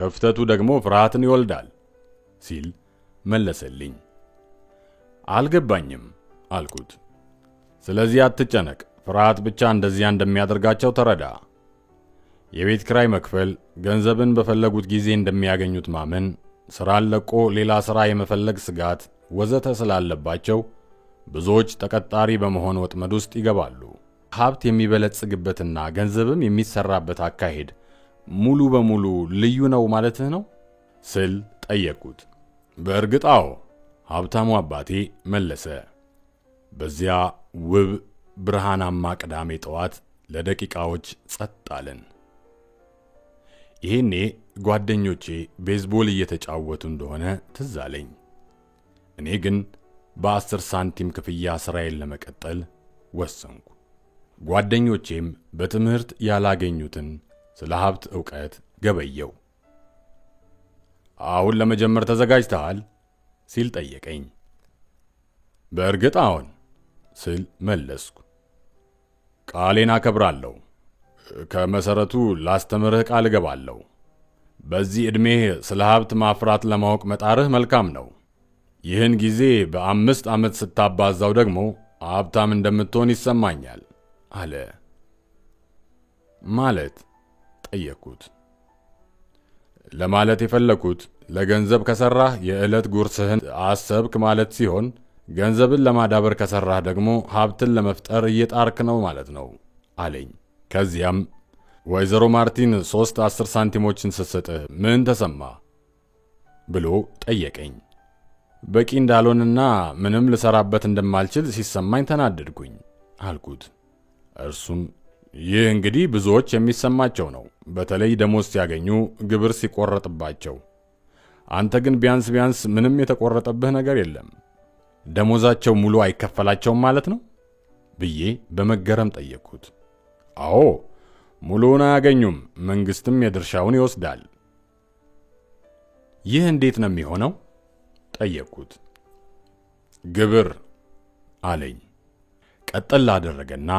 ክፍተቱ ደግሞ ፍርሃትን ይወልዳል ሲል መለሰልኝ። አልገባኝም አልኩት። ስለዚህ አትጨነቅ፣ ፍርሃት ብቻ እንደዚያ እንደሚያደርጋቸው ተረዳ። የቤት ክራይ መክፈል፣ ገንዘብን በፈለጉት ጊዜ እንደሚያገኙት ማመን፣ ስራን ለቆ ሌላ ስራ የመፈለግ ስጋት ወዘተ ስላለባቸው ብዙዎች ተቀጣሪ በመሆን ወጥመድ ውስጥ ይገባሉ። ሀብት የሚበለጽግበትና ገንዘብም የሚሰራበት አካሄድ ሙሉ በሙሉ ልዩ ነው ማለትህ ነው ስል ጠየቅኩት። በእርግጥ አዎ፣ ሀብታሙ አባቴ መለሰ። በዚያ ውብ ብርሃናማ ቅዳሜ ጠዋት ለደቂቃዎች ጸጥ አልን። ይሄኔ ጓደኞቼ ቤዝቦል እየተጫወቱ እንደሆነ ትዝ አለኝ። እኔ ግን በ10 ሳንቲም ክፍያ ሥራዬን ለመቀጠል ወሰንኩ። ጓደኞቼም በትምህርት ያላገኙትን ስለ ሀብት ዕውቀት ገበየው። አሁን ለመጀመር ተዘጋጅተሃል? ሲል ጠየቀኝ። በእርግጥ አዎን ስል መለስኩ። ቃሌን አከብራለሁ። ከመሰረቱ ላስተምርህ ቃል እገባለሁ። በዚህ ዕድሜህ ስለ ሀብት ማፍራት ለማወቅ መጣርህ መልካም ነው። ይህን ጊዜ በ5 ዓመት ስታባዛው ደግሞ ሀብታም እንደምትሆን ይሰማኛል አለ። ማለት? ጠየቅኩት። ለማለት የፈለኩት ለገንዘብ ከሠራህ የዕለት ጉርስህን አሰብክ ማለት ሲሆን፣ ገንዘብን ለማዳበር ከሠራህ ደግሞ ሀብትን ለመፍጠር እየጣርክ ነው ማለት ነው አለኝ። ከዚያም ወይዘሮ ማርቲን ሶስት 10 ሳንቲሞችን ስትሰጥህ ምን ተሰማህ ብሎ ጠየቀኝ። በቂ እንዳልሆንና ምንም ልሰራበት እንደማልችል ሲሰማኝ ተናደድኩኝ አልኩት። እርሱም ይህ እንግዲህ ብዙዎች የሚሰማቸው ነው፣ በተለይ ደሞዝ ሲያገኙ ግብር ሲቆረጥባቸው። አንተ ግን ቢያንስ ቢያንስ ምንም የተቆረጠብህ ነገር የለም። ደሞዛቸው ሙሉ አይከፈላቸውም ማለት ነው ብዬ በመገረም ጠየቅኩት። አዎ፣ ሙሉውን አያገኙም፣ መንግስትም የድርሻውን ይወስዳል። ይህ እንዴት ነው የሚሆነው? ጠየቅኩት። ግብር አለኝ። ቀጠል አደረገና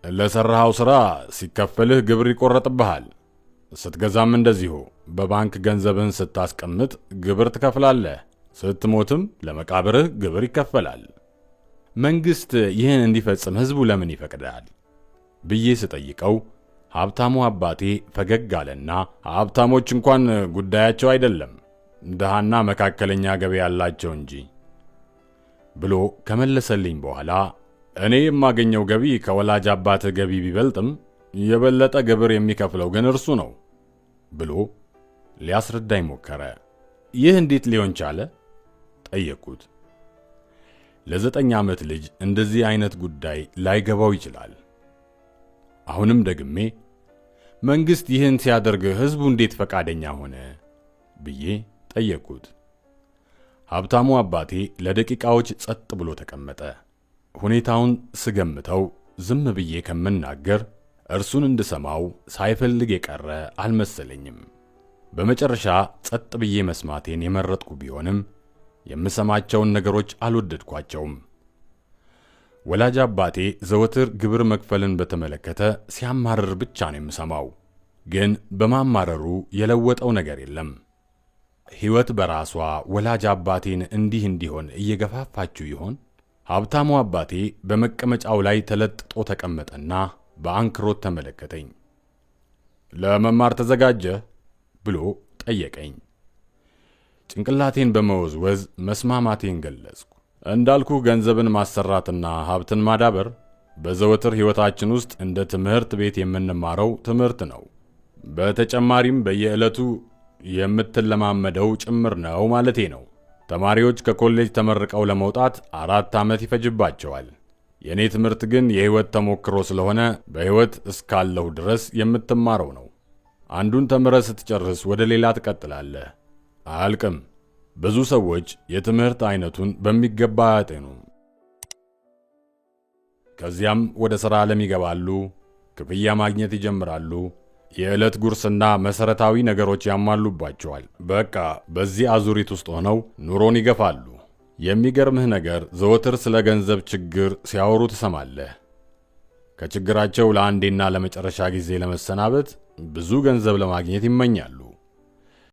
ለሠራኸው ሥራ ሲከፈልህ ግብር ይቆረጥብሃል። ስትገዛም እንደዚሁ። በባንክ ገንዘብህን ስታስቀምጥ ግብር ትከፍላለህ። ስትሞትም ለመቃብርህ ግብር ይከፈላል። መንግስት ይህን እንዲፈጽም ህዝቡ ለምን ይፈቅዳል? ብዬ ስጠይቀው ሀብታሙ አባቴ ፈገግ አለና ሀብታሞች እንኳን ጉዳያቸው አይደለም፣ ድሃና መካከለኛ ገቢ ያላቸው እንጂ ብሎ ከመለሰልኝ በኋላ እኔ የማገኘው ገቢ ከወላጅ አባትህ ገቢ ቢበልጥም የበለጠ ግብር የሚከፍለው ግን እርሱ ነው ብሎ ሊያስረዳኝ ሞከረ። ይህ እንዴት ሊሆን ቻለ? ጠየቅኩት። ለ9 ዓመት ልጅ እንደዚህ አይነት ጉዳይ ላይገባው ይችላል። አሁንም ደግሜ መንግሥት ይህን ሲያደርግ ሕዝቡ እንዴት ፈቃደኛ ሆነ ብዬ ጠየቅኩት። ሀብታሙ አባቴ ለደቂቃዎች ጸጥ ብሎ ተቀመጠ። ሁኔታውን ስገምተው ዝም ብዬ ከምናገር እርሱን እንድሰማው ሳይፈልግ የቀረ አልመሰለኝም። በመጨረሻ ጸጥ ብዬ መስማቴን የመረጥኩ ቢሆንም የምሰማቸውን ነገሮች አልወደድኳቸውም። ወላጅ አባቴ ዘወትር ግብር መክፈልን በተመለከተ ሲያማርር ብቻ ነው የምሰማው። ግን በማማረሩ የለወጠው ነገር የለም። ሕይወት በራሷ ወላጅ አባቴን እንዲህ እንዲሆን እየገፋፋችው ይሆን? ሀብታሙ አባቴ በመቀመጫው ላይ ተለጥጦ ተቀመጠና በአንክሮት ተመለከተኝ። ለመማር ተዘጋጀህ? ብሎ ጠየቀኝ። ጭንቅላቴን በመወዝወዝ መስማማቴን ገለጽኩ። እንዳልኩህ ገንዘብን ማሰራትና ሀብትን ማዳበር በዘወትር ሕይወታችን ውስጥ እንደ ትምህርት ቤት የምንማረው ትምህርት ነው። በተጨማሪም በየዕለቱ የምትለማመደው ጭምር ነው ማለቴ ነው። ተማሪዎች ከኮሌጅ ተመርቀው ለመውጣት 4 ዓመት ይፈጅባቸዋል። የእኔ ትምህርት ግን የሕይወት ተሞክሮ ስለሆነ በሕይወት እስካለሁ ድረስ የምትማረው ነው። አንዱን ተምረህ ስትጨርስ ወደ ሌላ ትቀጥላለህ። አያልቅም። ብዙ ሰዎች የትምህርት አይነቱን በሚገባ አያጤኑም። ከዚያም ወደ ሥራ ዓለም ይገባሉ፣ ክፍያ ማግኘት ይጀምራሉ። የዕለት ጉርስና መሠረታዊ ነገሮች ያሟሉባቸዋል። በቃ በዚህ አዙሪት ውስጥ ሆነው ኑሮን ይገፋሉ። የሚገርምህ ነገር ዘወትር ስለ ገንዘብ ችግር ሲያወሩ ትሰማለህ። ከችግራቸው ለአንዴና ለመጨረሻ ጊዜ ለመሰናበት ብዙ ገንዘብ ለማግኘት ይመኛሉ።